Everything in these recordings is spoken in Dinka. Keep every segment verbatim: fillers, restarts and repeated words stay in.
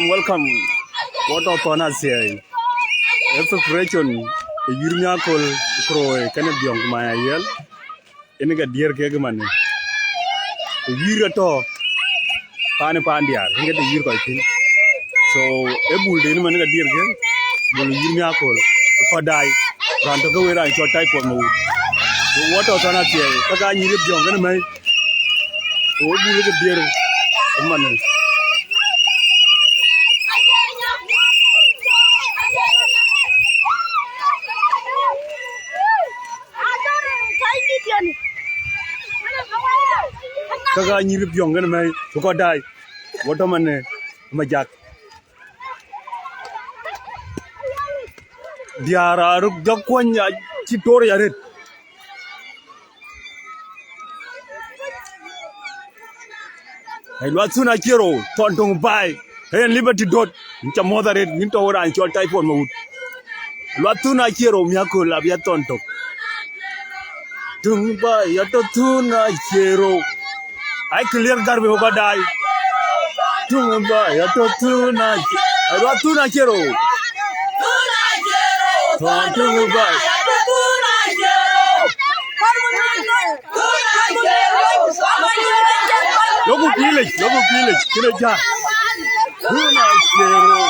Welcome. Wɔ tɔ̈ thɔn athiɛɛi. Ë preparation ë yïr miaköl, Koroi kenë Biɔŋ ku Mac Ayiɛl. Yen ke diëër kek ëmën. Ku yïr atɔ̈ paan ë paan diäär, yen ke të yïr kɔc thïn. So, ë bul den ëmën ke diëër kek, bul yïr miaköl, ku kɔc daai, raan tɔ̈ ke wëi raan cɔl Typhoid Mawut. Ku wɔ tɔ̈ thɔn athiɛɛi, ka ka nyïïr ë Biɔŋ kenë mɛ̈i. Ku ë bul ke diëër ëmën. Ka ka nyïïr Biɔŋ kenë mɛ̈i, ku kɔc daai, wɔ tɔ̈ manë, Majak. Diäär aa röt jɔk kuɔny acï toor ya arët. Ai, luath thun acie rou, thɔn töŋ baai. Yen Liberty Dot, yïn ca muɔ̈th arët, yïn tɔ̈ raan cɔl Typhoid Mawut. Luath thun acie rou, miaköl abï ya thɔn tök. Töŋ baai, ya tɔ̈ thun acie rou. Ai, clear garbage wek kɔc daai. Töŋ baai, ya tɔ̈ thun acie, ai, luath thun acie rou. Thɔn töŋ baai. Loku pilic, loku pilic, kile ja. Thun acie rou.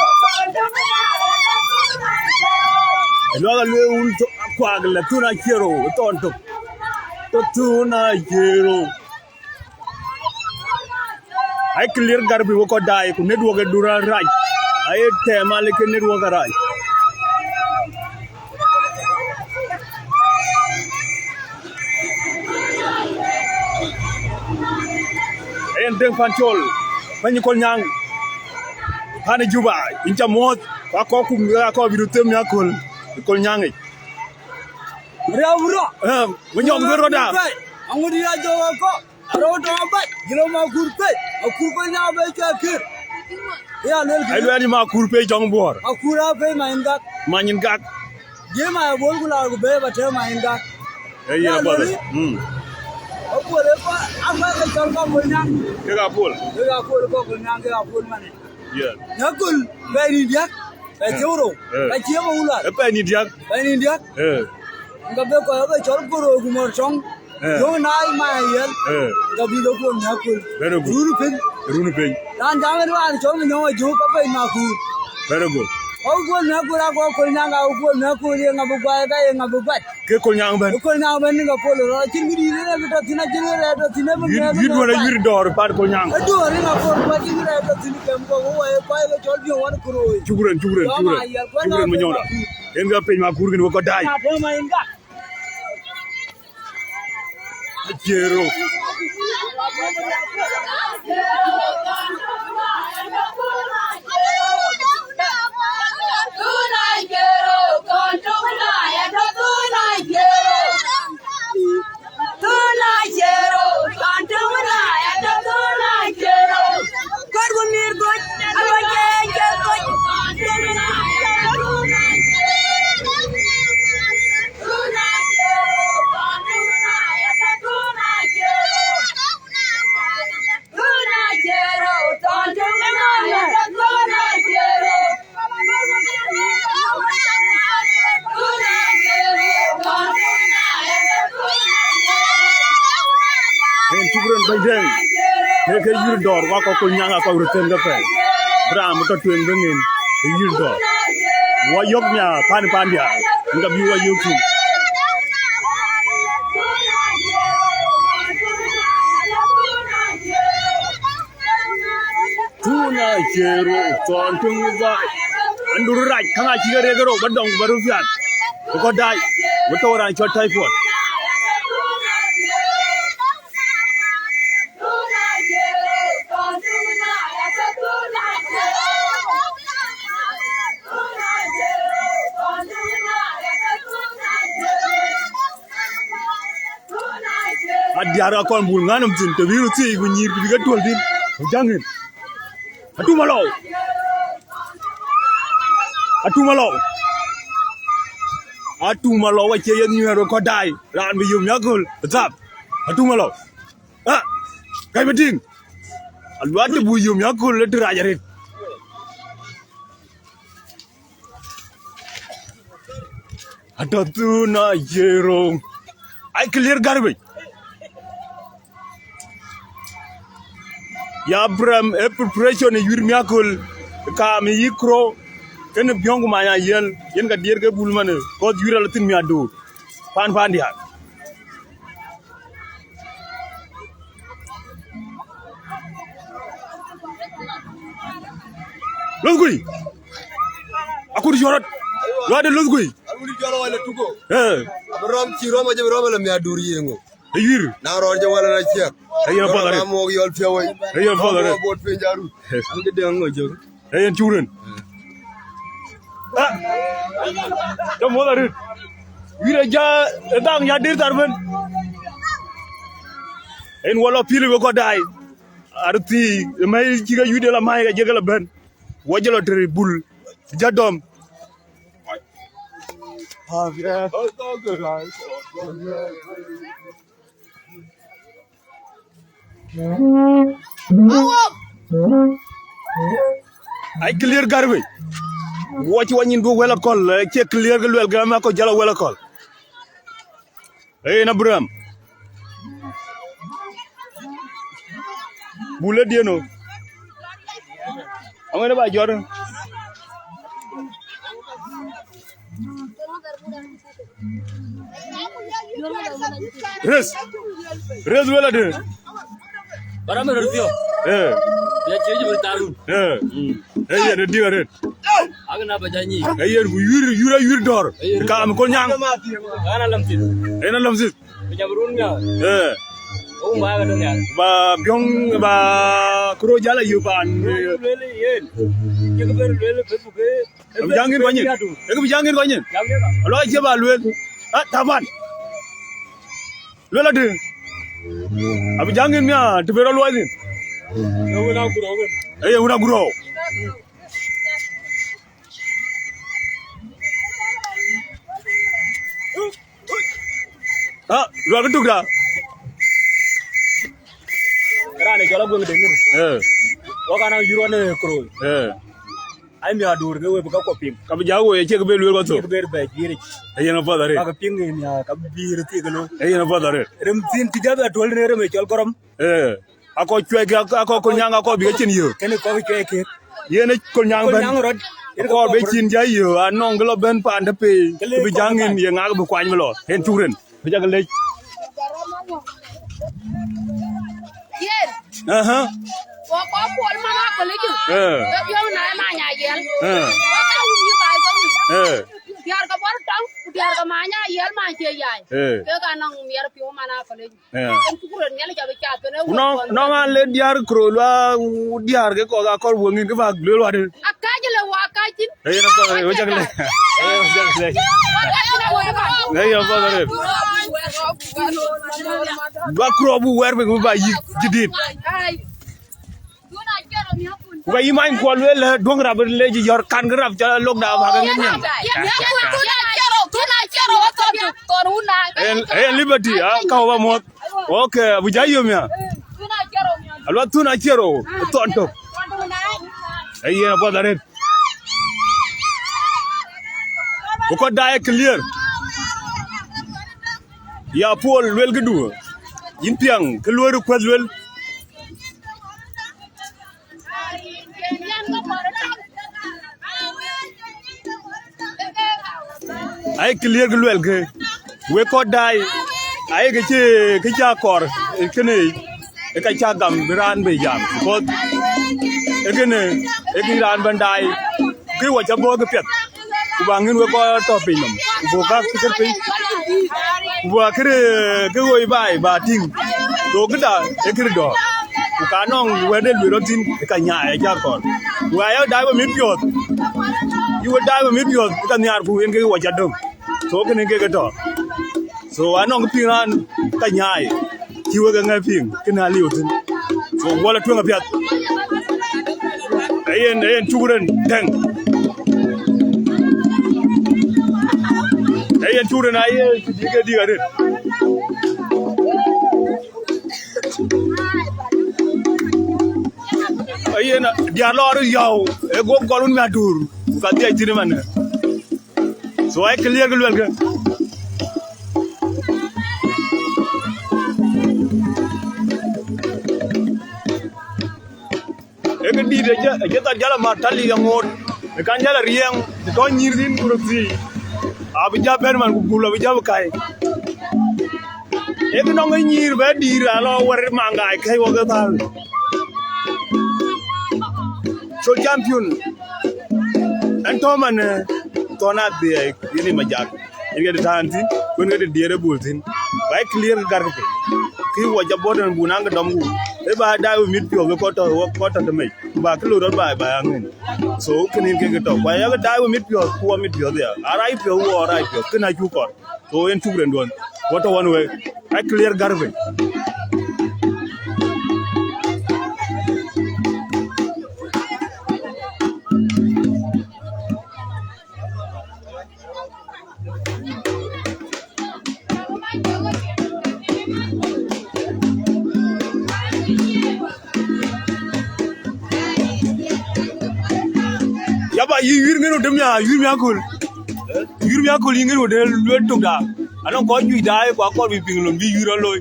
Luaga lue un tho-, kuak la thun acie rou, thɔn tök. Tɔ̈ thun acie rou. Ai clear garbage wek kɔc daai, ku network ë dura rac. Ai tɛm ale ke network arac. Yen Deŋ Pancol, bɛ̈ny Kolnyaŋ, pan ë Juba, yïn ca muɔ̈th, ku akɔ̈k kum, akɔ̈k bï röt them miaköl, Kolnyaŋ yic. Riau bro. Eh, we nyɔk bï rɔt da. Aŋut ya jɔ ko. Aro to ba. Jilo ma kur pe. Akur ko nya be cha kir. Ya lel. Ai lel ma kur pe jɔŋ buɔr. Akur a pe ma in gak. Ma in gak. Je ma bol ku la ku be ba te ma in gak. Eh, ya bol. Hmm. Akur ko a ma ke chon ko ko nya. Ke ga pol. Ke ga pol ko ko nya ke ga pol mane. Yeah. Nyakul, bɛ̈ɛ̈i ni diäk, bɛ̈ɛ̈i thiëër rou, eh, ka cie ma wun lar. Ë pɛɛi ni diäk. Pɛɛi ni diäk. Eh. Ka be kɔc abï cɔl Koroi ku Mɔ̈r Tɔŋ. Eh. Yöŋ na ma yɛl. Eh. Ka bï ke kuɔn nyakul. Very good. Run piny. Run piny. Raan jam ënë wään cɔl mi nyɔŋ ajök ka pɛɛi ma kuur. Very good. Ka ku kuɔn nyakul, a kɔk kul nyaŋ, ka ku kuɔn nyakul, ye ŋa bï guai, ka ye ŋa bï guai. Ke Kolnyaŋ bɛ̈n. Ke Kolnyaŋ bɛ̈n, ni ka pol rɔt, acïn kë dït ënë bï tɔ̈ thïn, acïn kë rɛɛt tɔ̈ thïn, ë bï ŋɛɛr bï dɔ̈ɔ̈r, yïr dɔ̈ɔ̈r pan Kolnyaŋ. Ë dɔ̈ɔ̈r, ni ka pol rɔt, acïn kë rɛɛt tɔ̈ thïn, kɛm kɔ̈k, wɔ ye kuai ke cɔl Biɔŋ wan Koroi. Cukran, cukran, cukran. Cukran, Manyɔŋda. Yen ka piny ma kur kën wek kɔc daai. Acie rou. Yen cuk röt bɛ̈ny Deŋ, ke ke yïr dɔ̈ɔ̈r, wa kɔk Kolnyaŋ, akɔk röt them ke pɛɛi. Bï raan bï tɔ̈ tueŋ bï ŋen, ke yïr dɔ̈ɔ̈r. Wa yök nya pan pan diaal, ŋa bï wa yök thïn. Thun acie rou, thɔn töŋ baai. Andu rac, käŋ acï ke rek rou, ba dɔŋ, ba röt piath. Ku kɔc daai, ku thou raan cɔl Typhoid. Adiäär akɔn bul ŋa nɔm thïn, të bï röt thiëëc ku nyïïr, ku bï ke tuɔl thïn, ku jäŋ yen. Atum alɔu. Atum alɔu. Atum alɔu acie yen nyuɛɛr wek kɔc daai, raan bï yom yaköl, bï thap. Atum alɔu. Ah, gäi bï tïŋ. Aluat të buk yom yaköl, le të rac arët. Atɔ̈ thun aye rou. Ai clear garbage. Ya Abraham, eh, preparation ë yuir miakol, kaam ë yï Kro, kënë Biɔ̈ŋ ku Many Ayiɛl, yen ka diɛɛr ke bul manë, kɔ̈th yuir ala thïn miadur. Pan, pan diäk. Loth gui. Akut cɔrɔt. Luade loth gui. Alwuni jɔl wala tuko. Eh. Abï rɔm cï rɔm, aje bï rɔm ala miadur yeŋö. Ë yuir. Na rɔɔr jɔ wala na ciɛk. Ë yen puɔth arëët. Mok yɔl piɛwei. Ë yen puɔth arëët. Bot piny jarut. Yes. An ke dëŋ ŋö jök. Ë yen cuk rin. Ah. Jɔ muɔth arëët. Yuir ë ja, ë dhaŋ ya dir thar bën. En wala pil we kɔ daai. Arëët thii, ë mɛ̈i cï ke yuir de la mai ke jek la bën. Wɔ jɔ lɔ tëri bul. Ja dɔm. Ai clear garbage. Watch wa nyin du wela kɔl, eh, cie clear ke luel ke ma ko jala wela kɔl. Ë yen Abraham. Bule dieno. Aŋënë ba jɔt. Res. Res wela de. Bara me rot thiɔ̈k. Eh. Ya cie jï bï tarun. Eh. Mm. Eh, yen ë diŋ arëët. Ak na ba ja nyi. Eh, yen ku yuir, yuir, yuir dɔ̈ɔ̈r. Eh, yen. Kaam kol nyaŋ. Ana lam thith. En a lam thith. Ku jam run mia. Eh. Um ba ga dun ya. Ba Biɔ̈ŋ ba Kro jala yu pan. Luel yen. Ke ke ber luel Facebook. Abi jaŋ ŋin kɔnyin. Ke bi jaŋ ŋin kɔnyin. Jam de ba. Alo, acie ba luel. Ah, taban. Luel adi. Abi jaŋ ŋin mia, të bï rɔt luɔi thïn. Ë wun aguro wun. Ë ye wun aguro. Ah, luɔi kë tuk da. Raan ë cɔl Aguek Deŋ. Eh. Wok ana yur wan ë Kro. Eh. Ai miadur ke we bï ka kɔ piŋ. Ka bï ja wo ye cïk bë luel kɔ thok. Cïk bë bɛ jiëric. Ë yen apuɔth arëët. Ka ke piŋ ë mia ka bï rëth thik lo. Ë yen apuɔth arëët. Rem thïn cï jabɛ tuɔl në rem ë cɔl Kɔrɔm. Eh. Akɔ cuɛk, akɔ kol nyaŋ, akɔ bï ke cin yö. Kene kɔk cuɛk kek. Yen ë kol nyaŋ bɛ̈n. Kol nyaŋ rɔt. Akɔ bï cin ja yö, anɔŋ ke lɔ bɛ̈n paan të pei. Kele kɔk bï jaŋ ŋin ye ŋak bï kuany bï lɔ. Yen cuk rin. Bï ja ke lec. Yen. Aha. Wa kɔ Kuɔl man akɔl ic. Eh. Ke Biɔ̈ŋ na ë Many Ayiɛl. Eh. Wa ka wun yï baai ke wun. Eh. Diäär ke bɔr tɔŋ, ku diäär ke Many Ayiɛl man cie yai. Eh. Ke ka nɔŋ miɛr piɔ̈u man akɔl ic. Eh. En cuk rin Nhialic abï cath kene. Ku nɔŋ, nɔŋ an le diäär Kro lua, diäär ke kɔk akɔl wëŋ in ke bäk luel wadë. Akac le wa kac thïn. Ë yen apuɔth arëët, wek cak lec. Ë yen apuɔth arëët. Ë yen apuɔth arëët. Ba Kro bu wɛɛr piny, ku ba yïk jidit. Ku ka yï many kuɔl lueel, duɔ̈ŋ rap lec yɔ̈r kan kë rap cɔl lok da bäk ŋiɛc nyin. Ë yen, ë yen Liberty, ah, ka wä ba muɔ̈th. Okay, abï ja yom ya. Aluath thun acie rou, thɔn tök. Ë yen apuɔth arëët. Ku kɔc daai clear. Ya Paul luel këdu. Yïn piɛŋ, kë luɔi request luel. Ai clear kë luɛl ke. Wek kɔc daai. Ai kë cï, kë cä kɔr, ë kënë, ë ka cä gam bï raan bï jam. Because ë kënë, ë kë raan bɛ̈n daai. Kë wɔ cä bɔ̈ kë piɛth. Ku ba ŋïn wek kɔc tɔ̈ piny nɔm. Ku buk ka kë kër piny. Ku ba kërë kë woi baai ba tïŋ. Go këda ë kërë dɔ̈ɔ̈r. Ku ka nɔŋ wɛ̈t de luel rɔt thïn ë ka nyaai ë cä kɔr. Ku ayɔ daai we mit piɔ̈ɔ̈th. Yï we daai we mit piɔ̈ɔ̈th ë ka nhiaar ku yen ke wɔ cä döŋ. So kënë ke ke tɔ̈. So anɔŋ kë piŋ raan ka nyaai. Cï wek ë ŋɛ̈ piŋ, kënë aliu thïn. So wɔ la tueŋ apiath. Ee yen, ee yen cuk rin tɛ̈ŋ. Ee yen cuk rin aye cï dïk ke dïk arëët. Ee yen diäär lɔ arëët yɔu, ee guɔ̈p kɔl wun mi adur, ku ka dhiac thïn ëmën. So ai clear kë luɛlkë. Ee kë dït, acï thar jäl amat tali aŋoot, ë kan jäl ariɛɛŋ, ë tɔ̈ nyïïr thïn ku röt thii, abï jäl bɛ̈n man ku gul abï jäl kai. Ee kë nɔŋ ë nyïïr bɛ dïïr alɔ wär maŋ gai kɛ̈i wɔ ke thäl. Col champion, ɛn tɔ̈ man, thɔn adhiɛɛi, yïn ë majak. Yen ke de tään thïn, kuen ke de diëër ë bul thïn. Ba clear ke gär ke piny. Kï wɔ jɔ bɔ̈ tën bun aŋ ke dɔm ku. Ë ba daai wë mit piɔ̈ɔ̈th ke kɔc tɔ̈, kɔc tɔ̈ tëmec. Ku ba kë loi rɔt baai, ba aŋën. So, kënë yen ke ke tɔ̈. Ku ayakë daai wë mit piɔ̈ɔ̈th, ku wɔ mit piɔ̈ɔ̈th ya. Arac piɔ̈ɔ̈th, wɔ arac piɔ̈ɔ̈th. Kënë acuk kɔɔr. So, yen cuk rɛn duɔ̈n. Wɔ tɔ̈ wän wek. Ba clear gär piny. Yaba, yï yïr ŋën wëdë mia, yïr mia köl. Yïr mia köl, yï ŋën wëdë luel tök da. Anɔŋ kɔc juëc daai, ku akɔɔr bï piŋ lon bï yïr aloi.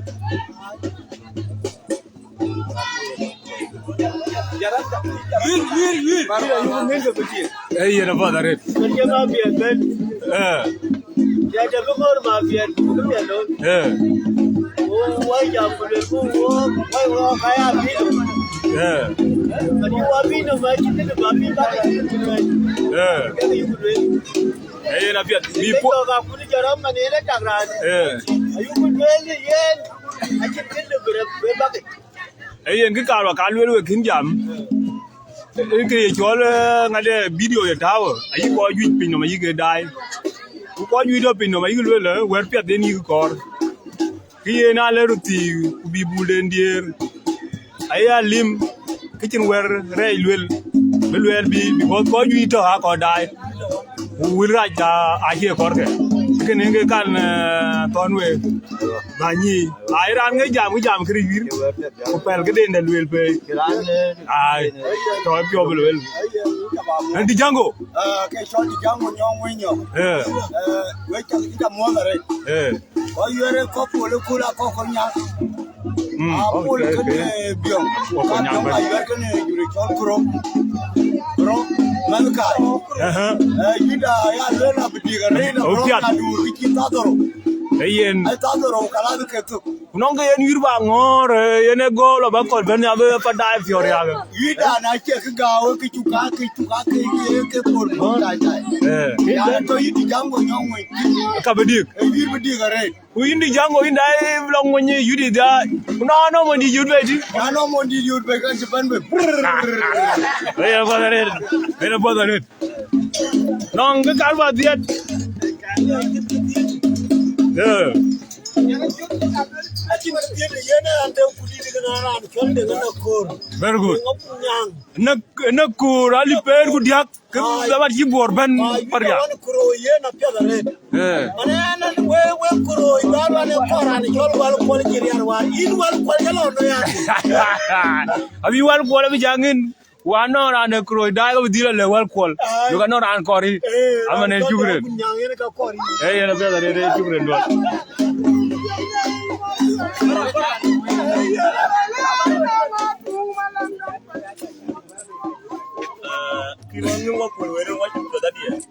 Yïr, yïr, yïr. Ee, yen apath arëët. Ee. Ee. Ee. Ee. Ee, yen apiɛth. Bï po-, ee. Ee, yen kë kaar ba ka lueel wek kïn jam. Ee, kë ye cɔl, ee, ŋadë video ye tääu, ayï kɔc juëc piny nɔm ayï ke daai. Ku kɔc juëc tɔ̈ piny nɔm ayï ke lueel, ee, wɛ̈t piɛth yen yïk kɔɔr. Kë yen aa lɛ̈k röt thii, ku bï bulden diëër. Aye alim, kë cïn wɛ̈t rɛɛc luel, bï luɛɛl bï, because kɔc juëc tɔ̈ aa kɔc daai. Ku wël rac aa, acie kɔrkë. Kënë ke kan, ee, thɔ̈n wek. Bä nyïï. Ai, raan ŋic jam, kë jam këde yïr. Ku pɛl këden dɛ lueel pei. Ai, tɔ̈ piɔ̈u bï lueel. Ɛn Dï Jaŋgo. Ah, ke cɔl Dï Jaŋgo Nyɔŋ Winy Nyɔŋ. Ee. Eh, we ca, ca muɔ̈th arëët. Ee. Kɔc yuɛɛr ë kɔ̈k pol ë kul a kɔ̈k kɔ̈k nyaŋ. Mm, a pol okay, kënë okay. Biɔŋ. Kɔ̈k kɔ̈k nyaŋ bɛ̈n. Ka biɔŋ a yuɛɛr kënë jur cɔl Kuro. Kuro, mɛnh kaai. Aha. Eh, Yuda ya lueel na bï dik arëët na, oh, Kuro piat. Na duur kë cï thadhoro. Ee yen. Ai thadhoro, ka la bï ke thök. Ku nɔŋ ke yen yïr ba ŋɔ̈ɔ̈r, ee, yen ë gɔ̈ɔ̈l aba kɔl bɛ̈n ya bï pa daai piɔ̈u riääk. Yïda na cie kë gääu, kë cuk aa, kë cuk aa, kë ye ke por mɔ̈u tai tai. Ee. Ya tɔ̈ yï Dï Jaŋgo Nyɔŋ Winy. Ka bï dik. Ee yïr bï dik arëët. Ku yïn Dï Jaŋgo yïn daai lɔ ŋony yï yut yï dhia. Ku na nɔm wën dï yut bei tï. Na nɔm wën dï yut bei kan cï bɛ̈n bei. Ee, yen apath arëët. Yen apath arëët. Nɔŋ kë kar ba dhiɛt. Ee. Very good. Në, në koor alip peer ku diäk, ke dhaman cï buɔɔr bɛ̈n paria. Ee. Abï wal kuɔl abï jaŋ in. Wa nɔŋ raan ë Kuroi daai, ke bï dhil alë wal kuɔl. Ai. Yök anɔŋ raan kɔɔr yï. Ee, ama ne cukren. Ee, yen apiɛth arëët, ee, cukren duɔt.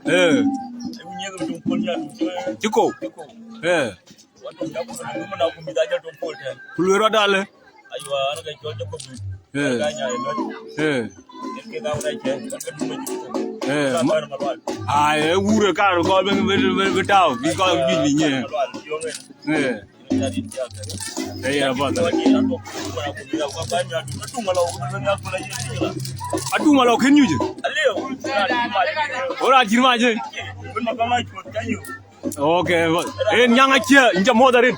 Ee. Cï kou. Ee. Ku lueel rɔt alë. Ee. Ee. Ee. Ai, ee, wur ë kaar kɔc bï, bï, bï, bï tääu, bï kɔc juëc bï nyiëë. Ee. Ee, yen apath. Atuŋ alɔ kën nyuc. Ora cït mac. Okay, en nyaŋ acie, inca muɔth arëët.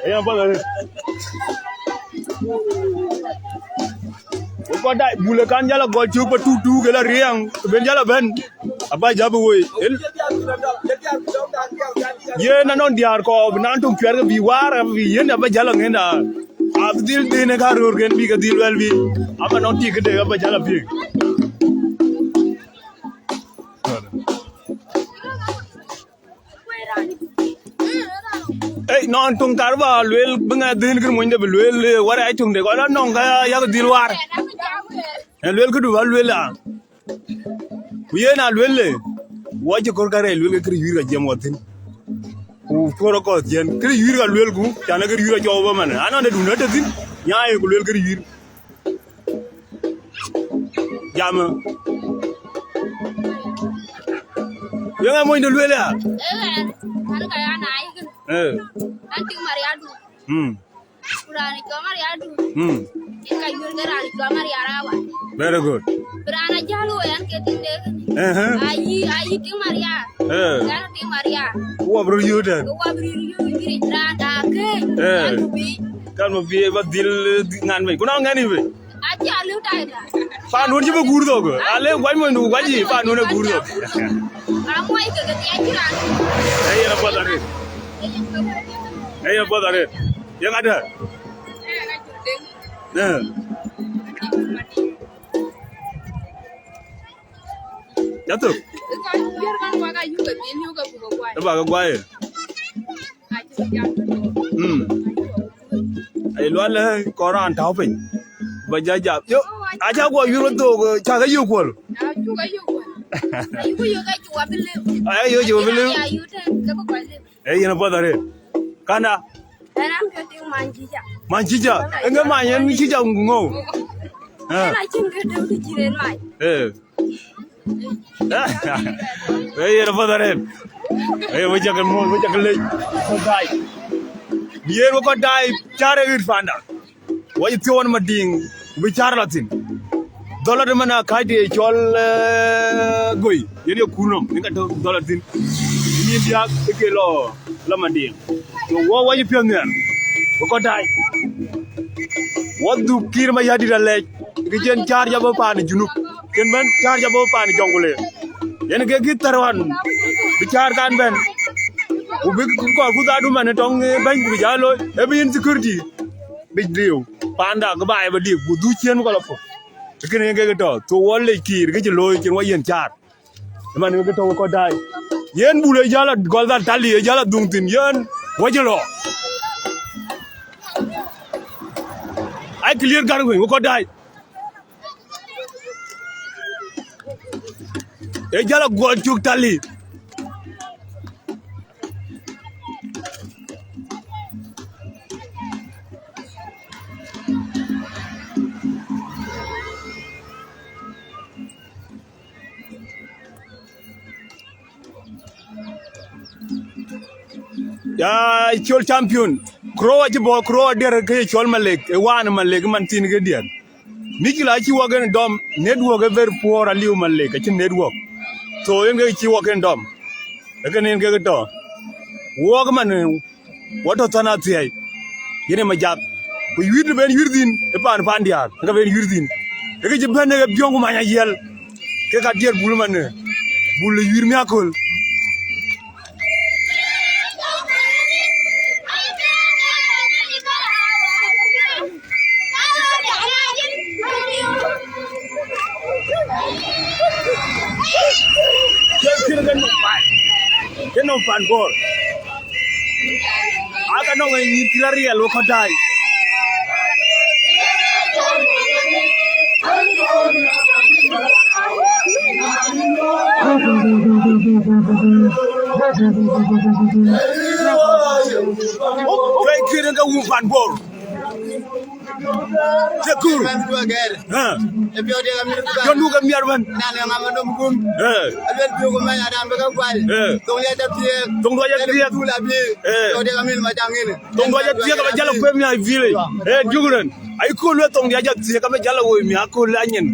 Ayen apath arëët. Ku kɔc daai, bul ë kan jal agɔl cök ba tuk tuk, ke la riɛŋ, ben jal abɛ̈n, aba jal bï woi. El-, yen anɔŋ diäär kɔɔr, bï naan töŋ cuɛ̈r ke bï waar, bï yen aba jal aŋën a, abï dhil dhin ë ka röörken bï ke dhil wɛl bï, ama nɔŋ tik këde aba jal apiëëk. Ei, nɔn töŋ thar ba lueel, bï ŋa dhil kën monyde bï lueel, eh, wär ai töŋde, kɔc la nɔŋ ka yak dhil war. Ë lueel këdu ba lueel a. Ku yen a lueel le, wɔ cï kɔ̈r karɛc lueel ke kërë yuiir ka jiɛm wɔ thïn. Ku kuɔ̈r akɔ̈th jiɛn, kërë yuiir ka lueel ku, can kërë yuiir acɔu ba man. Anɔn de dun ëtɛ thïn, nyaai ku lueel kërë yuiir. Jam. Yeŋa monyde lueel ya? Ee, an ka ya na ikën. Eh. An tiŋ Mariadu. Hmm. Ku raan cɔl Mariadu. Hmm. In ka yur ke raan cɔl Mariarawa. Very good. Raan ajal wo yan ke tiŋ de. Uh-huh. Ayi, ayi tiŋ Maria. Eh. Yan tiŋ Maria. Ku wa bru yu den. Ku wa bru yu yiri raan da ke. Eh. Kan mu bi. Kan mu bi ba dhil, eh, ŋan be. Ku na ŋan ibe. Aci aliu tai da. Pan wun ci be gur thok. Ale guany mo ndu guany pan wun e gur thok. Amoy ke ke tiaci raan. Ë yen apuɔth arëët. Ë yen apuɔth arëët. Yen ada. Eh. Jatu. Ë ba ke guaye. Mm. Ai lual, eh, kɔn raan tääu piny. Ba ja jam. Yo, aca guɔ yur thok, eh, ca ke yök kuɔl. Ayo, yo, yo, bili. Eh, yen apuɔth arëët. Kana. Ë ram ke tiŋ man cica. Man cica. Ë ŋe man yen cica ŋo? Eh. Ë na cïn ke döŋ kë cïn en man. Eh. Ë yen apuɔth arëët. Ë we cak mol, we cak lec. Kɔc daai. Yen we kɔc daai, cär ë ɣet panda. Wa cï thiɔ̈ɔ̈n Madiŋ, ku bï cär lɔ thïn. Dhɔl adï man a kääc de cɔl, eh, Goi, yen ye kur nɔm, yen ka tɔ̈ dhɔl adï thïn. Nyin diäk ë ke lɔ, lɔ Madiŋ. Ku wɔ wa cï piɔ̈ɔ̈th nhial, ku kɔc daai. Wa dhuk Kiir Mayardit alɛc, kë cïn cär ja bɔ̈ paan Junub, cïn bɛ̈n cär ja bɔ̈ paan Jɔŋkulei. Yen ke kï thär ɣɔn, bï cär kan bɛ̈n. Ku bï kɔɔr ku dhaadu man ë tɔŋ, eh, bɛ̈ny ku bï ja looi, ë bï insecurity. Bic diu, panda ke baai ba dik, ku dhuk ciën kɔlɔ pok. Kënë yen ke tɔ̈, thou wɔ lec Kiir, ke cï looi cïn wɔ yen cär. Ëman ke tɔ̈ kɔc daai. Yen Bul ë jäl a gɔl dhal Tali, ë jäl a dhuŋ thïn, yen wɔ cï lɔ. Ai clear kan kuny, wɔ kɔc daai. Ë jäl a gɔl cuk Tali. Ya, cɔl champion. Kuro acï bɔ̈, kuro adiɛr ke cɔl Malek, ë waan Malek man thïn ke diɛr. Mïcïlë acï wɔ kën dɔm, network ë very poor aliu Malek, acïn network. So yen ke cï wɔ kën dɔm. Ë kën yen ke tɔ̈. Wɔk man, wɔ tɔ̈ thɔn athiɛɛi. Yen ë Majak. Ku yuiir të ben yuiir thïn, ë paan paan diäär, ë ka ben yuiir thïn. Ë ke cï bɛ̈n ë ke biɔ̈ŋ ku many ayiɛl. Ke ka diɛɛr Bul man, Bul ë yuiir miäköl. Kën ke nɔm pan, ke nɔm pan Bor. Aka nɔŋ ë nyïïr cï la riɛl wek kɔc daai. Cuai kït ke wun pan Bor. Cï kur. Jɔn nu ke miɛt bɛ̈n. Ë. Thoŋdu aca thiëëk. Ë. Thoŋdu aca thiëëk abï jäl a kueem nya village. Ë, jukran. Ai kul we thoŋdu aca thiëëk, ka bï jäl a woi mi akul anyin.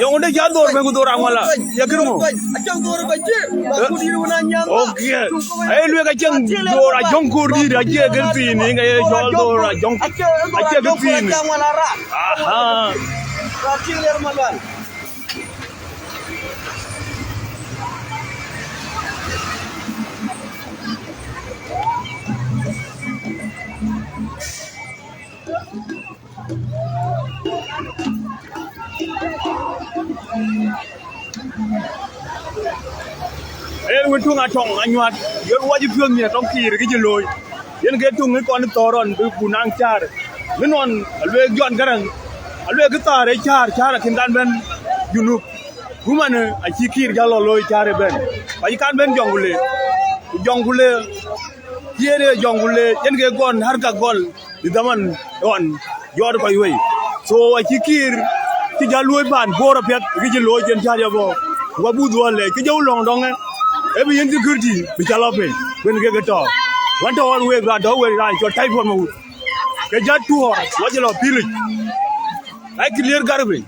Yöŋ de ca dhor bɛ̈n ku dhor aŋuala. Ya kër ŋö? Okay. Ai luek acieŋ dhor ajɔŋ kor dït, acie kër thiin, ŋa ye cɔl dhor ajɔŋ. Acie kër thiin. Aha. Wën tuŋ Atɔŋ Anyuat, yen wacï piɔ̈th miɛt tɔŋ kiir kë cï looi. Yen ke tuŋ ë kɔn thɔɔr ɣɔn bï ku naŋ cäär. Min ɣɔn alueek Jɔn Gäräŋ, alueek kë thaar ë cäär, cäär akïn kan bɛ̈n Junub. Ku man acï kiir jäl lɔ looi cäär ëbɛ̈n. Ku acï kan bɛ̈n Jɔŋkule. Ku Jɔŋkule, yen ee Jɔŋkule, yen ke gɔn harka gɔl. Ë dhaman ɣɔn jɔt kɔc wei. So acï kiir cï jäl luöi paan Bor apiɛth kë cï looi cïn cä jɔ bɔ̈. Ku abuk dhuɔl lɛc kë jɔu lɔ̈ŋ dɔŋë. Ee bï yen security bï cä lɔ piny. Kuen kek ë tɔ̈. Wän tɔ̈ ɣɔn week raan tɔ̈ week raan cɔl Typhoid Mawut. Ke jät tuɔɔr wacï lɔ pilic. Ai clear garbage.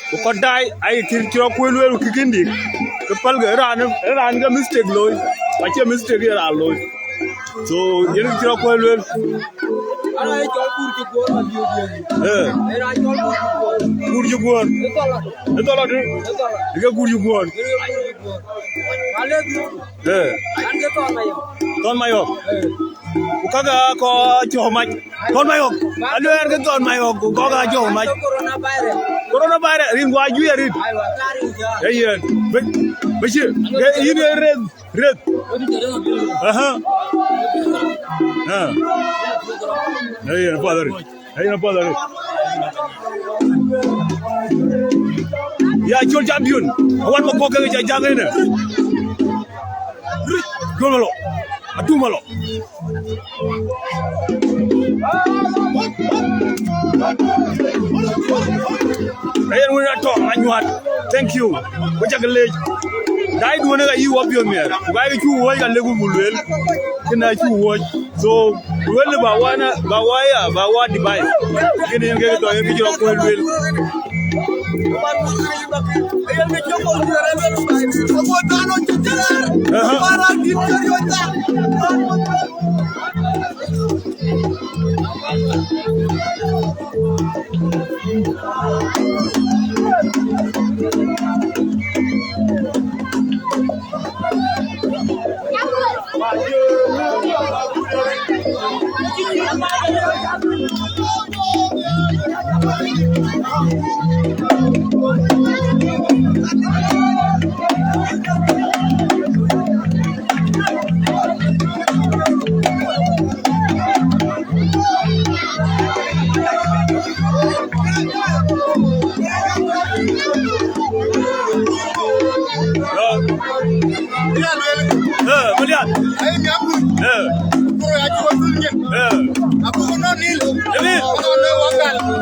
Ku kɔc daai ayï kï cï rɔt kuöc lueel ku kï kïn dïk, ke pälkë ë raan, ë raan ke mistake looi, ku acie mistake ye raan looi. So yen kï cï rɔt kuöc lueel. Ana ye cɔl Kur cï guɔ̈ɔ̈r ma biöök biöök. Ee. Ee raan cɔl Kur cï guɔ̈ɔ̈r. Kur cï guɔ̈ɔ̈r. Ë dhɔlɔ. Ë dhɔlɔ dï? Ë dhɔlɔ. Ë ke Kur cï guɔ̈ɔ̈r. Ë Kur cï guɔ̈ɔ̈r. Ee. An ke Thɔn Mayɔk. Thɔn Mayɔk. Ee. Ku kakë kɔc cɔk mac. Thɔn Mayɔk. Aluɛɛr ke Thɔn Mayɔk ku kɔk aa jɔk mac. Coronavirus. Coronavirus, rin guɔ juëc arït. Aiwa, ka rin ca. Ee yen. Bë, bë cï. Ke yïn ee rëth, rëth. Aha. Ah. Ee yen, apuɔth arït. Ee yen, apuɔth arït. Ya col champion. Awan ma kɔk ke ca jam ënë. Col malo. Atu malo. Ayen wun atɔŋ anyuat. Thank you. Ku cak lec. Dai duɔ̈n ka yï wɔ piɔ̈th miɛt. Ku ka yï cu wuɔ̈c ka lek ku buk lueel. Kën a cu wuɔ̈c. So, wël ba wana, ba waya, ba wa device. Kën yen ke tɔ yen ke jɔ ku lueel. Aha. Eh, Malian. Eh. Eh. Enil.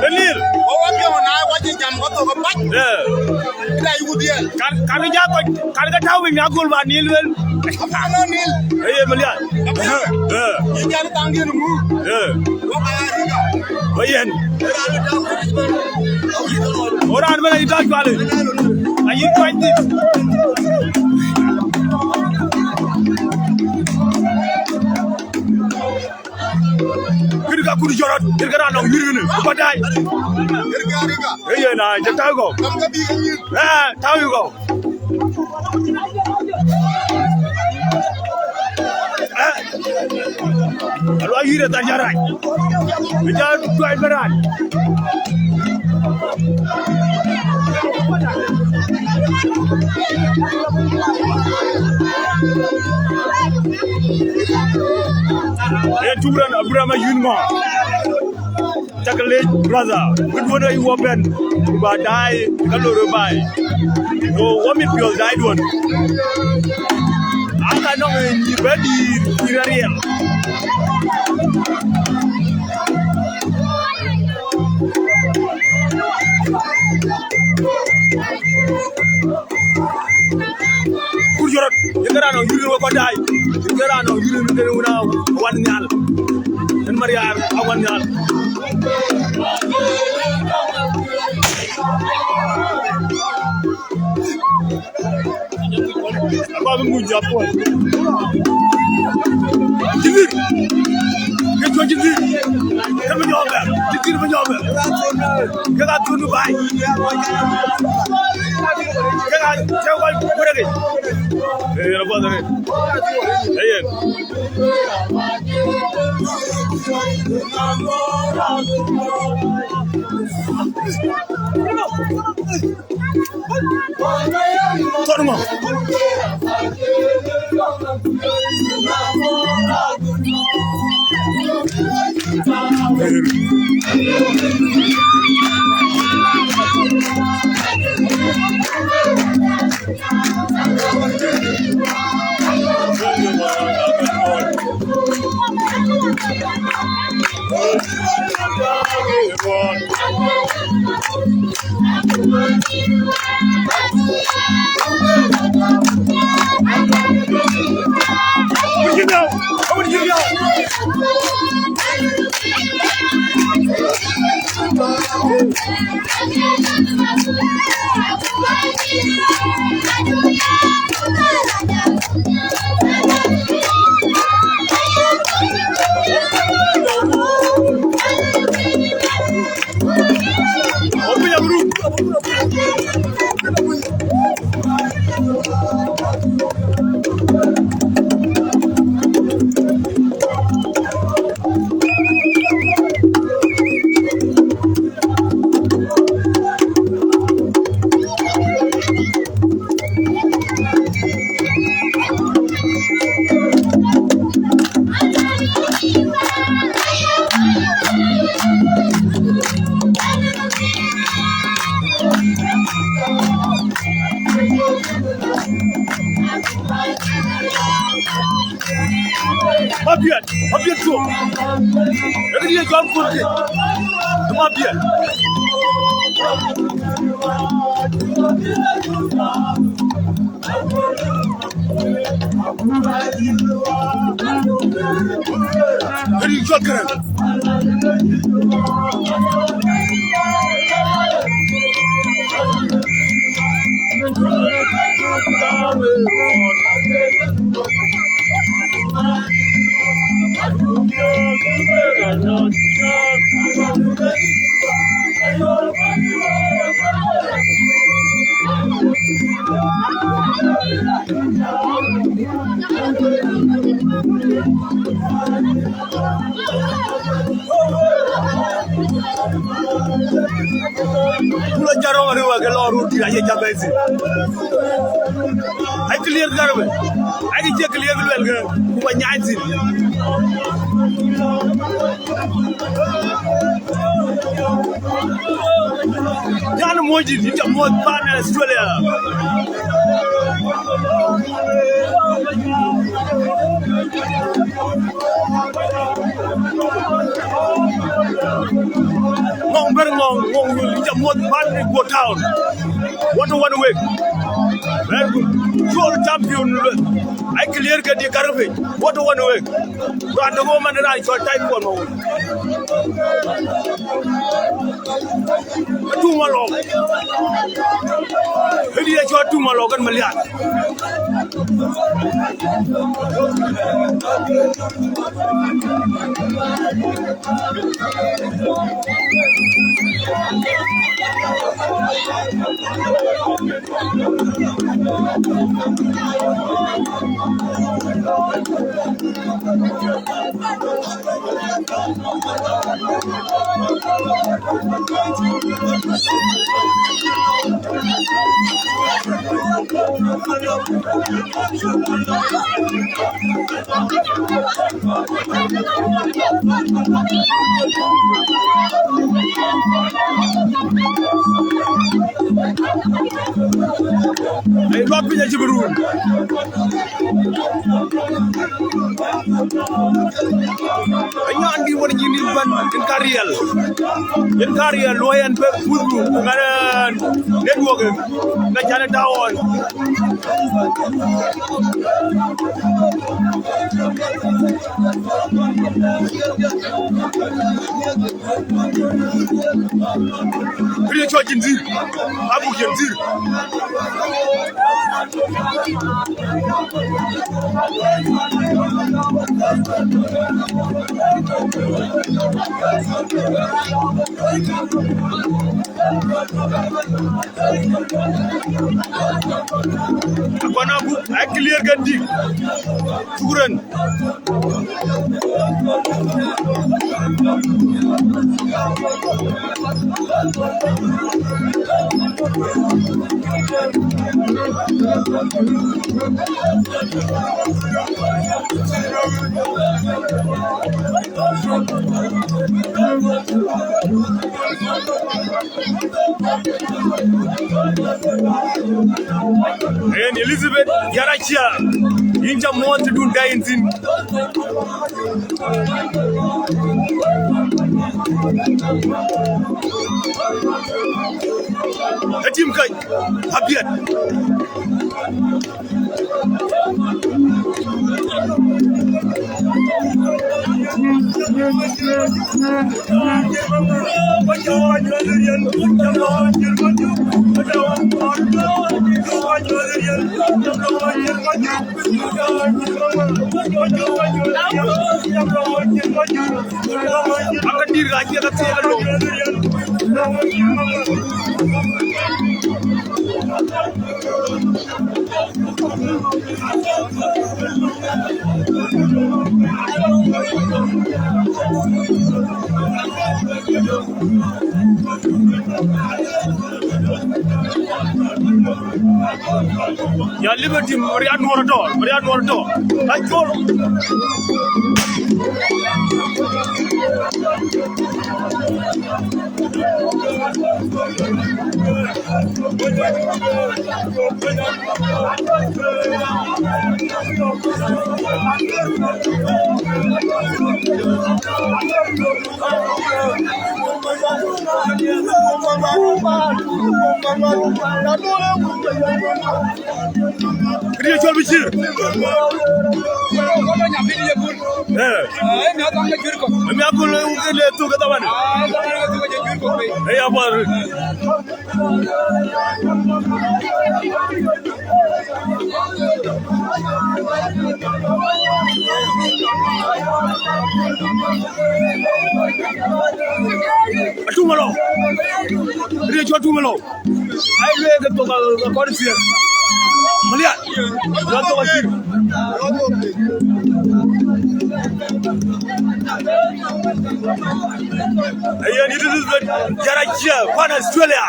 Enil. Eh. Kar, kar ja ko, kar ga taw bi mi akol ba nil wel. Aye, Malian. Eh. Eh. Ba yen. Ora an bena ita juale. Ayi tuany dit. Kir ka kudi jorot, kir ka rano yirgini. Badai. Eh, ye na, je taw go. Eh, taw go. Eh. Alua yire ta jarai. Bi ja tuai beran. Ee, shukran, Abraham Ayuen Ŋɔ̈ŋ. Cak leec, brother. Kë duɔ̈n ayï wɔ bɛ̈n, ku ba daai, ka lor baai. Go wɔ mit piɔ̈ɔ̈th daai duɔ̈n. Aa ka nɔŋ ë nyïïr bɛ̈n dïïr, nyïïr ariɛl. Kur jɔt rɔt, ye ke raan nɔŋ yïn we kɔc daai, ye ke raan nɔŋ yïn we ke wun a wan nhial. Yen Marial a wan nhial. Abä bï muc jam puɔl. Jidhir. Ke cuɔ jidhir. Ke bï nyɔɔk bɛ̈. Jidhir bï nyɔɔk bɛ̈. Ke ka thun baai. Ke ka cɛ kɔc kuɔ̈rë ke. Ee, yen apuɔth arëët. Ee yen. Thɔn ŋö? Mabiɛt, mabiɛt tuɔɔk. Ee këdï ye jɔl kuɔ̈rkï. Mabiɛt. Këdï jɔl kërɛn. Kula jarɔ wari wa ke lɔ rut dït aye jam bɛ̈ɛ̈i thïn. Ai clear garbe. Ai cï clear luel ke ku ba nyaai thïn. Nyan muɔc dït, yïn ca muɔ̈th paan Australia. Ŋɔŋ bɛ̈r ŋɔŋ, ŋɔŋ yul, yïn ca muɔ̈th paan Igbo Town. What a one week. Very good. Col champion. Ai clear ke di karbe. What a one week. Raan de go man raan cɔl tai kuɔn ma wun. Tum alɔ. Hedi ya cɔl tum alɔ kan malian. Ei, luɔp piny acï bï run. Anyan dï wën yïn yïn bɛ̈n, yïn ka riɛl. Yïn ka riɛl, luɔi ɛn pek puth, ku ŋan ɛn network, ka cän ë tääu ɣɔn. Kërë cɔl Jinzir, abuk Jinzir. Akɔn abuk, ai clear kën dïk. Shukran. En Elizabeth Yaracia, yïn ca muɔɔth tëdun dai yïn thïn. Ë tim käc, apiɛth. Aka dït ka cie ka thiek along. Ya Liberty, Maria Nuɔr tɔ, Maria Nuɔr tɔ. Ai, gol. Kërë cɔl bï cïr. Eh. Ë miäk gol ke le thuk ke thaman. Ë ya bɔ̈. Atum alɔ. Rie cɔ tum alɔ. Ai le ke to ka ka kɔn thier. Malia. Lo to ka thier. Ayen, it is the Jarakia, pan Australia.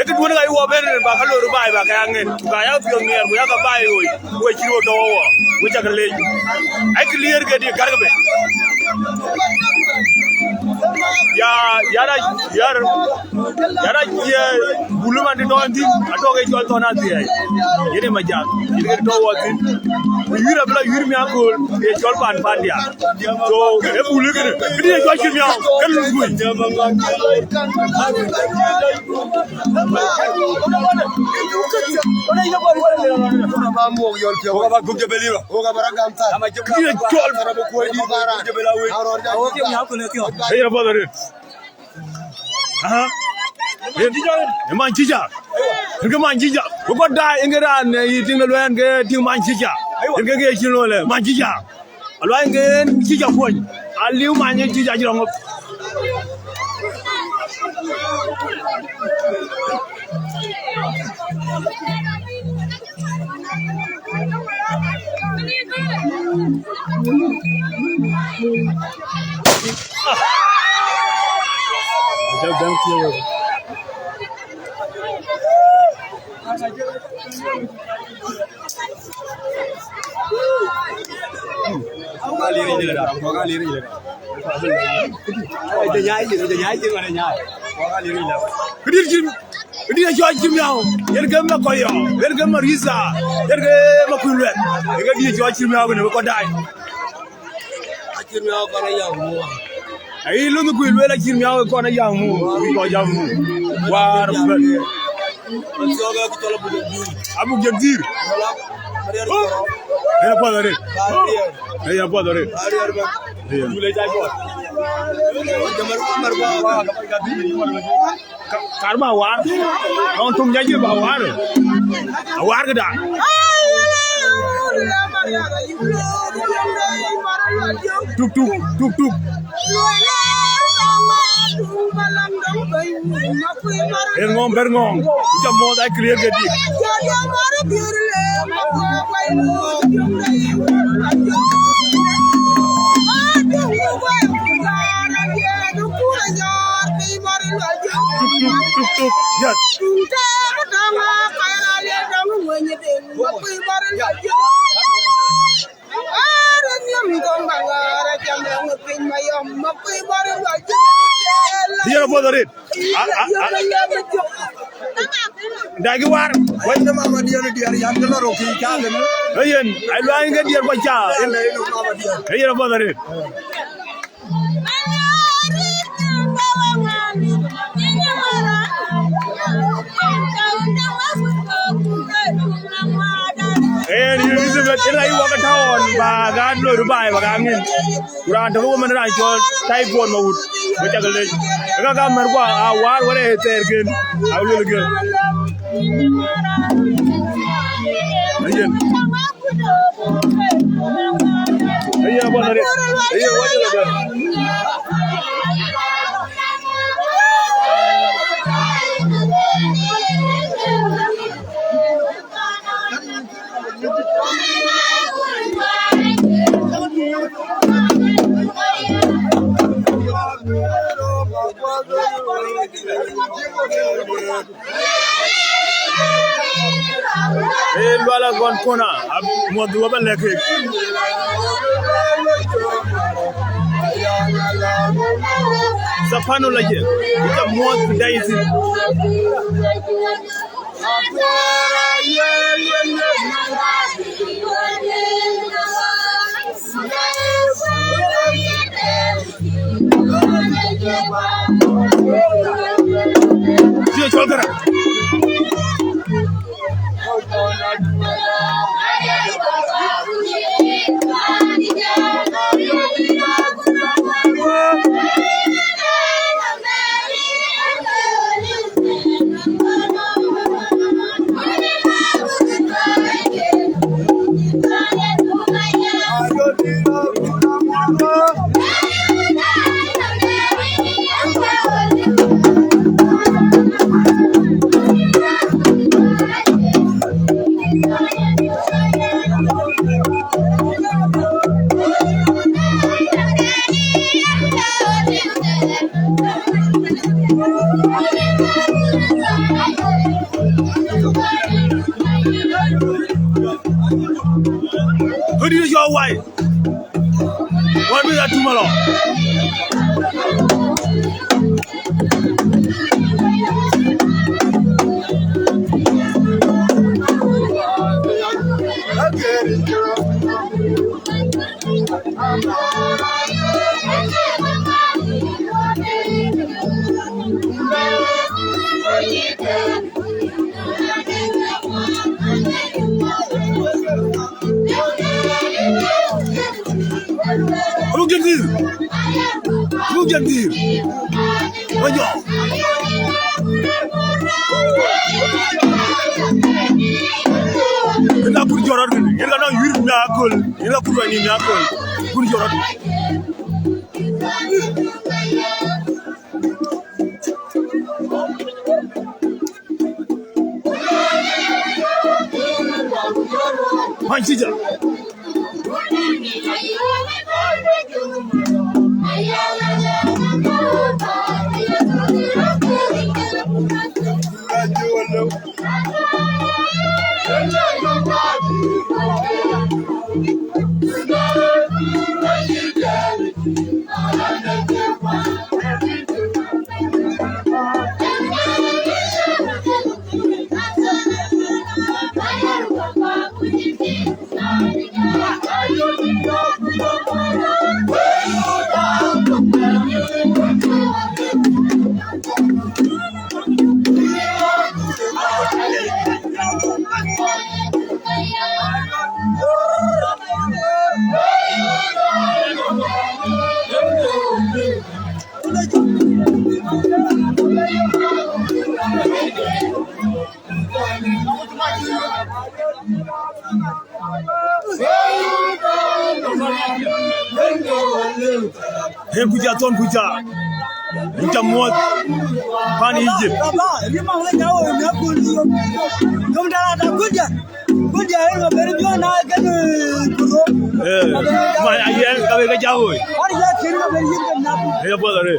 Ëtëduɔ̈n ka yï wɔ bɛ̈n ba ka lor baai ba ka ya ŋen. Ku ka ya piɔ̈ɔ̈th nhiɛɛr, ku ya ka baai woi. Woi cï rot tɔ wɔ, woi cak leec. Ai clear ke di kar ke be. Ya, ya ra, ya ra, ya ra cie bulu man di tɔn di, atɔ ke cɔl tɔn a di ai. Yene ma jak, yene ke tɔ wɔ di. Ku yïr abla yïr mi akol, ye cɔl pan pan dia. So, e bulu kene, kidi ye cɔl cï miau, ke lu gui. Kï ye cɔl. Ee, yen apuɔth arëët. Aha. Yen, ë man cï ca. Yen ke man cï ca. Ku kɔc daai, yen ke raan, eh, yï tiŋ de luɛɛn ke tiŋ man cï ca. Yen ke ke cïn luɔi lɛ, man cï ca. Aluany ke yen cï ca kuɔny. Aliu man cï ca cï rɔŋ ŋɔ̈p. Këdït cï, këdït cɔl cï miäu, yen ke Makɔyɔ, yen ke Marisa, yen ke Makuëi Luɛth, yen ke dït cɔl cï miäu kënë bï kɔc daai. Acït miäu kɔn aya mu. Ai, lun ku luel acït miäu kɔn aya mu, ku kɔc ya mu. War bɛ̈n. Abuk jek dhïr. Yen apuɔth arëët. Yen apuɔth arëët. Yen. Ka-, kar ba war. Nɔn tum jaji ba war. A war këda. Tuk, tuk, tuk, tuk. En ŋɔŋ ber ŋɔŋ. Ca muɔth ai clear ke dik. Tuk, tuk, tuk, tuk. Yes. Yen apuɔth arëët. A, a, a. Dagi war. Wai na mama diɛn diɛn yan ke lɔ rok ki ca ke ne. Eyen, ai luany ke diɛn kua ca. Ele no mama diɛn. Eyen apuɔth arëët. En Elizabeth, yen ayi wak tɔ̈ ɣɔn, ba gaat loi Dubai, ba gaat ŋin. Ku raan tök ë wëmën raan cɔl Typhoid Mawut, bï cak lec. Ë ka ka mär guɔ, a waar wärë ë thɛɛr ken, a luel ke. Ayen. Ayen apuɔth arëët. Ayen wacë lɔ bɛ̈n. Ee, Lual Agɔn Kona, ab-, muɔth wä ba lɛ̈k kek. Sapano la jɛ, ita muɔth dai sin. Cï cɔl kënë. Where do you your wife? What do you have tomorrow? Abuk jɛn dhil. Abuk jɛn dhil. Wajɔ. Ina kur jɔrɔt kini. Ina na yur na kol. Ina kur wani na kol. Kur jɔrɔt. Many teacher. Yen kuc athɔn kuc aa. Yen ca muɔ̈th pan Egypt. Baba, rima wala jawo na kun yo. Dum dara da kuja. Kuja yen ka beri jo na kan kudo. Eh, ma ya yen ka be ka jawo. Har ya kin ka beri yin na. Eh, boda re.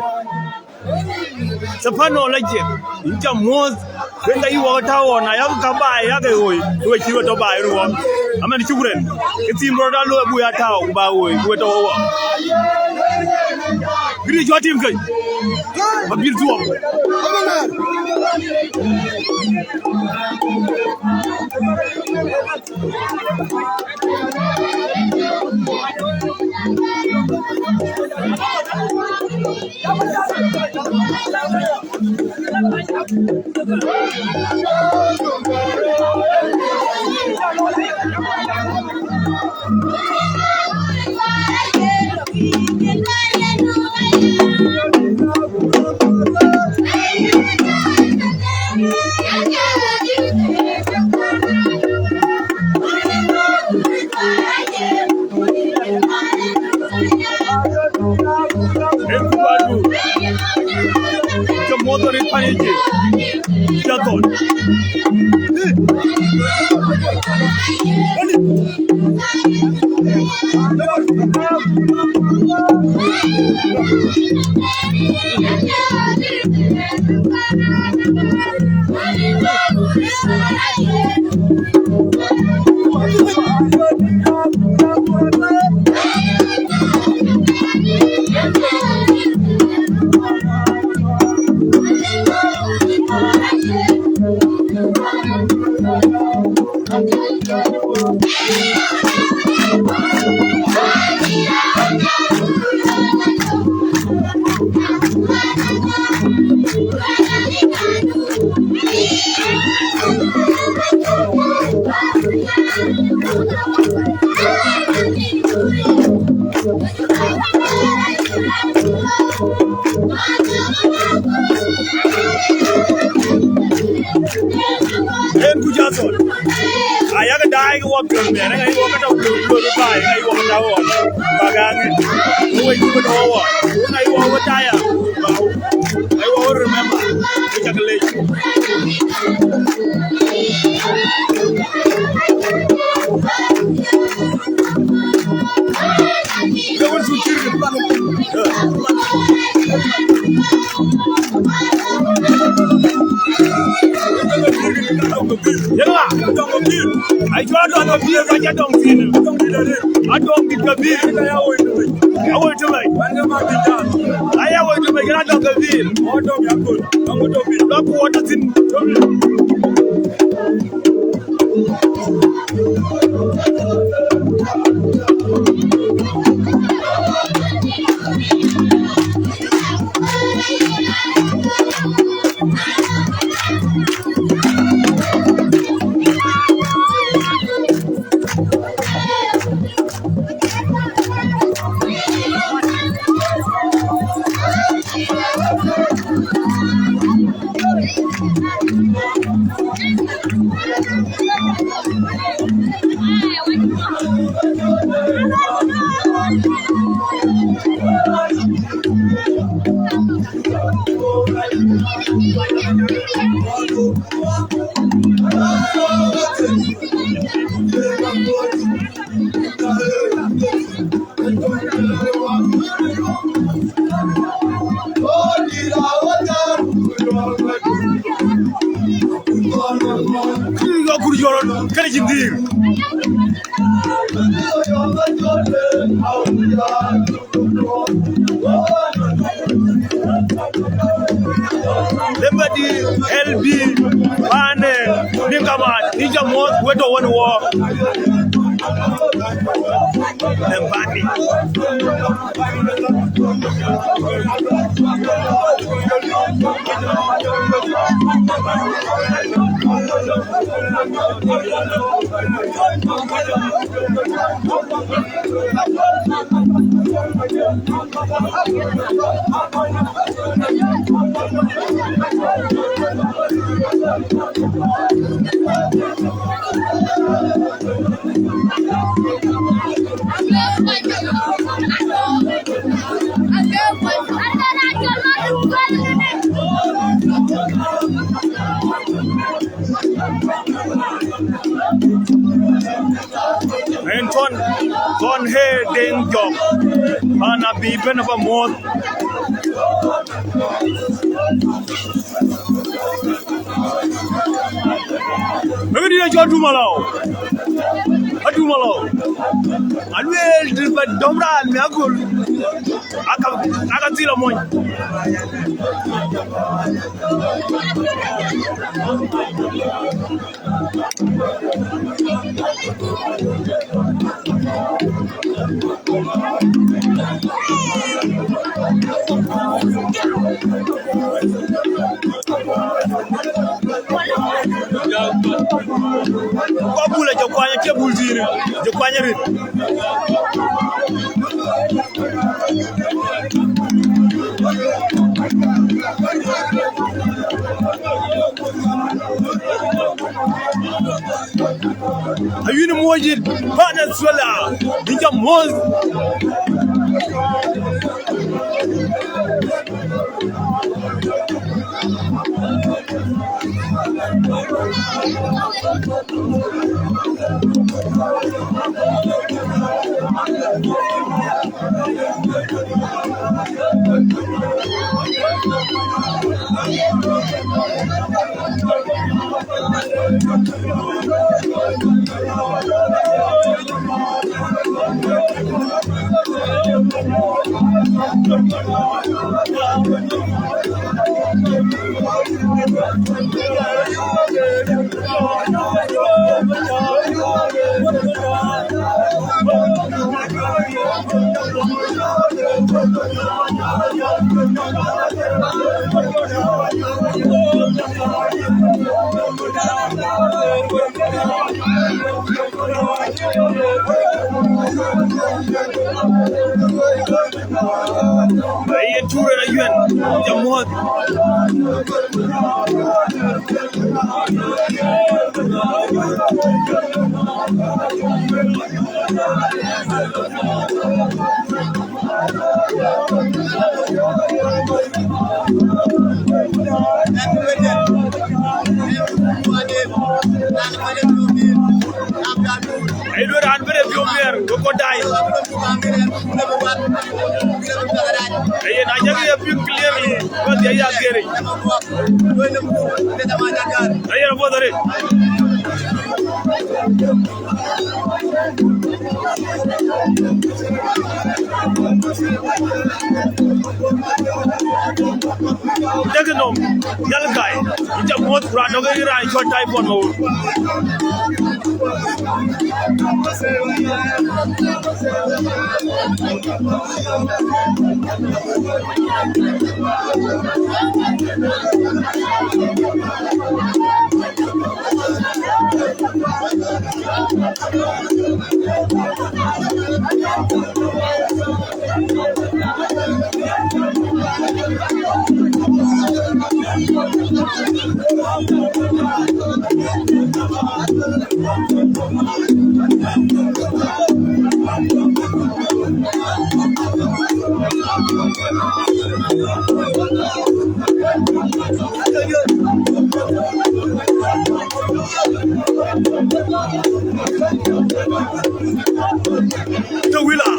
Stefano la jek, yen ca muɔ̈th, yen ka yï wɔ tääu ɣɔn, na yak ka baai yak ë ɣoi, ke we cï we tɔ baai ruɔɔn. Amɛn, shukran. Ke thiim rɔt aa looi, abuk ya tääu, ku ba ɣoi, ku we tɔ wɔ. Këdï cɔl tim keny, abïl thuɔɔm. Yen ku badu, ke motor ë pany ëcï, ca thɔn. Yen ku ca thɔn. Ayak daai ke wɔ piɔ̈n mɛn, ŋa yï wɔ ke tɔ piɔ̈n, piɔ̈n baai, ŋa yï wɔ ke tɔ ɣɔn. Bak aŋic. Ku we cï ke tɔ ɣɔn. Ŋa yï wɔ ke taya. Ŋa yï wɔ ke remember. Ku cak lec. Yela, acuɔ adɔŋ ke pïïr, ka ca dɔŋ thïn. Adɔŋ dït ke pïïr. Awoi tëmec. Aya woi tëmec, yela adɔŋ ke pïïr. Lɔ ku wɔ tɔ thïn. Kërë cïn dhïïr. Lembadi L B, pande ni kamat, ni jamuɔ̈th, wet tɔ wën wɔ. Lembadi. En Thɔn, Thɔn He Deŋ Jɔk, pan abï bɛ̈n aba muɔ̈th. Mɛ̈kë dït acɔl Dumalɔ. Adumalɔ. Alueel dït ba dɔm raan mi akol. Aka, aka thil amony. Kɔc bul acï kuany, acie bul dhïn, cï kuany arëët. Ayïn muɔc yïn pan Australia, yïn ca muɔ̈th. Aye, Ture Ayuen, ca muɔ̈th. Aye, luel raan bï rɛ̈ɛ̈r piɔ̈u miɛr, ke kɔc daai. Aye, na jɔkï ye piŋ clearly, bä dhiac ya gëric. Aye, abuɔth arëët. Dek nɔm, Nhial Gai, yïn ca muɔ̈th, ku raan dɔ̈k ë raan cɔl Typhoid Mawur. Tawila.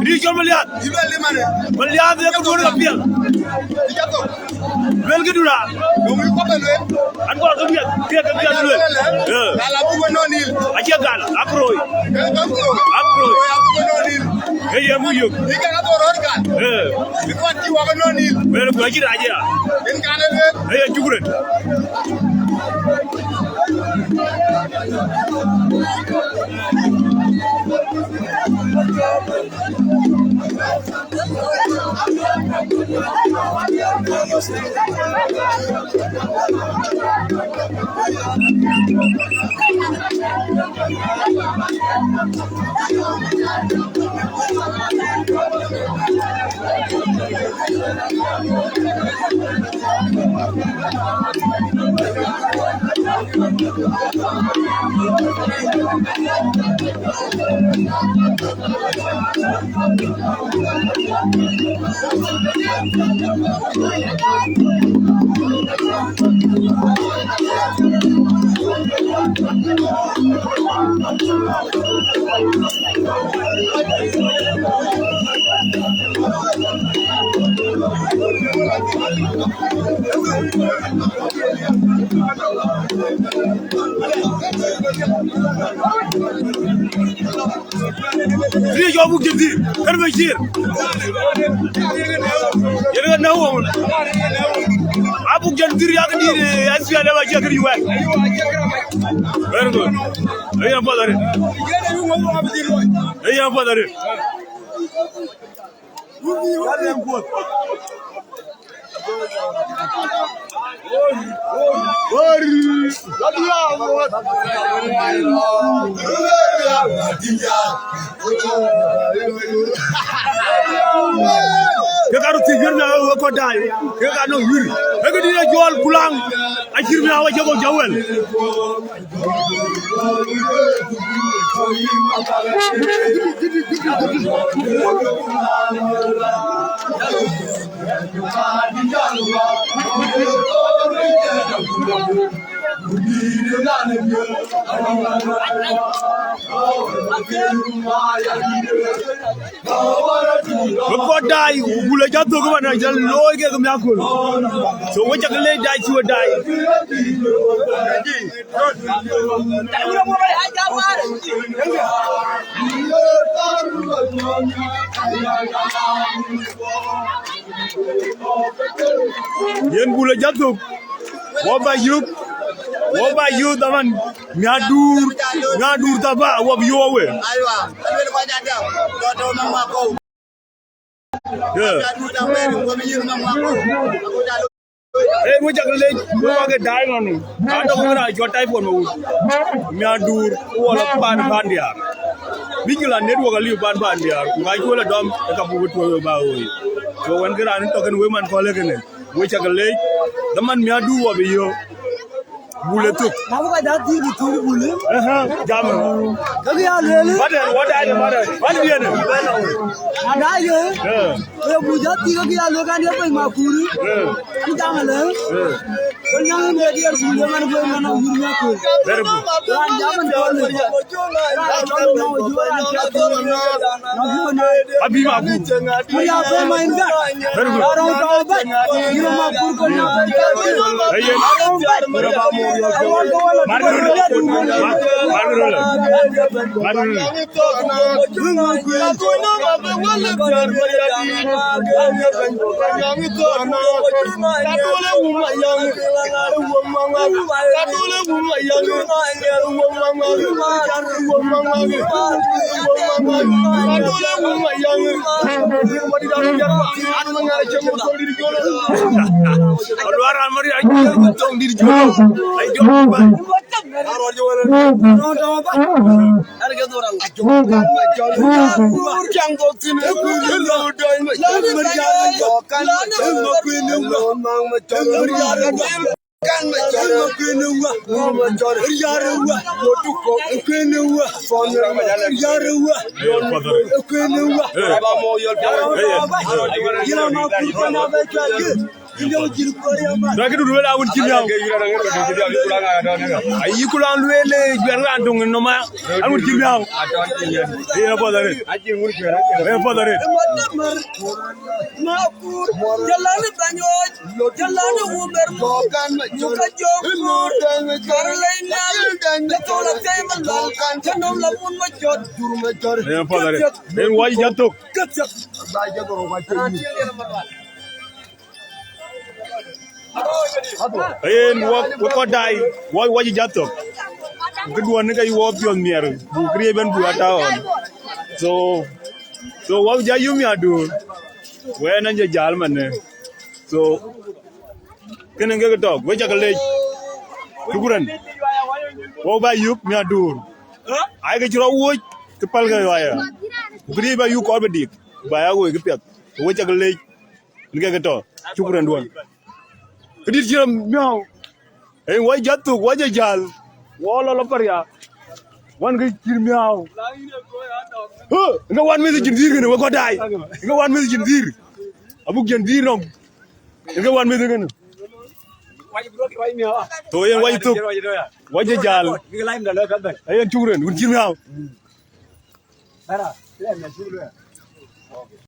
Ri cɔl Maliath. Maliath ye këdun ka piɛl. Luel këdun a. An kɔɔr kë piɛth, kë kë piɛth luel. Eh. Acie gal, akroi. Akroi. Ee ye mu yök. Eh. Luel ku acï rac ya. Ee ye cukret. Riëc abuk jël dhil, kën bɛ ciir. Yen ɣɛn na wok. Abuk jël dhil yak dhil, eh, S P L M acie kën yuɛɛk. Very good. Ayen apuɔth arëët. Ayen apuɔth arëët. Ke ka röt thiëc wiɛ̈r miäk, we kɔc daai, ke ka nɔŋ wiɛ̈r. Ee këdït ë jɔl kulaŋ, acït miäk we cï kɔc jɔ wɛl. Bï kɔc daai, ku buk lɔ jɔ thök ëmën, jɔ looi kek miäk kööl. So, we cä ke leec daai, cï we daai. Yen buk lɔ jɔ thök. Wɔ ba yök, wɔ ba yök dhaman, miäk duur, miäk duur thaba, wɔ bï yök we. Aywa, aluel kɔc adäŋ, dɔ̈ tɔ̈u maŋ ŋuak kɔ̈u. Yeah. Miäk duur thaba, wɔ bï yök maŋ ŋuak kɔ̈u. Ee, we cä ke leec, we wä ke daai ŋɔn. Atɔ̈ ke raan cɔl Typhoid Mawut. Miäk duur, wɔ lɔ pan, pan diaar. Bï jɔl a network aliu pan, pan diaar. Ku ka cuɔl a dɔm, ë ka buk tuɔɔc we ba woi. So wën ke raan tɔ̈ kën we man kɔ̈l ë kënë. Wek cä ke leec, dhaman miäkdu wɔ bï yök. Bul ë thök. Na bï kɔc dap thïn bï thöl bul. Aha, jam. Ka kï ya lueel. Baden, wɔ daai, baden. Baden diɛn. Na daai ye. Eh. Ye bul jɔ thïn ka kï ya lueel kan ye piny Makur. Eh. An jam alë. Eh. Ko nyam de diɛn bul ye man ko man a wur Makur. Very good. Ran jam an ko le. Ran jam an ko le. Abi Makur. Very good. Hey, yeah. Mar, mar, mar. Mar. Aluar amari ayi tong diri jolo. Ayi jolo. Na këdu lueel a wun cï miäu. Ayi ku lan lueel, eh, juɛn raan töŋ nɔm a, a wun cï miäu. Yen apuɔth arëët. Yen apuɔth arëët. Yen apuɔth arëët. Yen wac jat thok. Yen wɔ, wɔ kɔc daai, wɔ, wɔ cï jat thok. Këduɔ̈n ke wɔ piɔ̈th miɛr, buk këriëëc bɛ̈n buk ata ɣɔn. So, so wɔ jɔ yum ya duur. Wɛn an jɔ jäl manë. So, kënë ke tɔ̈k, wek cä ke leec. Shukran. Wɔ ba yök miäk duur. Ai ke cï rɔt wuɔ̈c, ke päl ke ɣɔɔya. Ku këriëëc ba yuk kɔɔr bï dik. Ba ya woi ke piɛth. Wek cä ke leec. Ni ke ke tɔ. Shukran duɔ̈n. Këdït cï rɔt miäu. Ë wɔ jat thok, wɔ jɔ jäl. Wɔ lɔ lɔ paria. Wan ke cï miäu. Ë, ke wan meth cïn dhïr kënë, wek kɔc daai. Ke wan meth cïn dhïr. Abuk cïn dhïr nɔm. Ke wan meth kënë. To yen wac thok. Wɔ jɔ jäl. Ë yen shukran, wun cï miäu.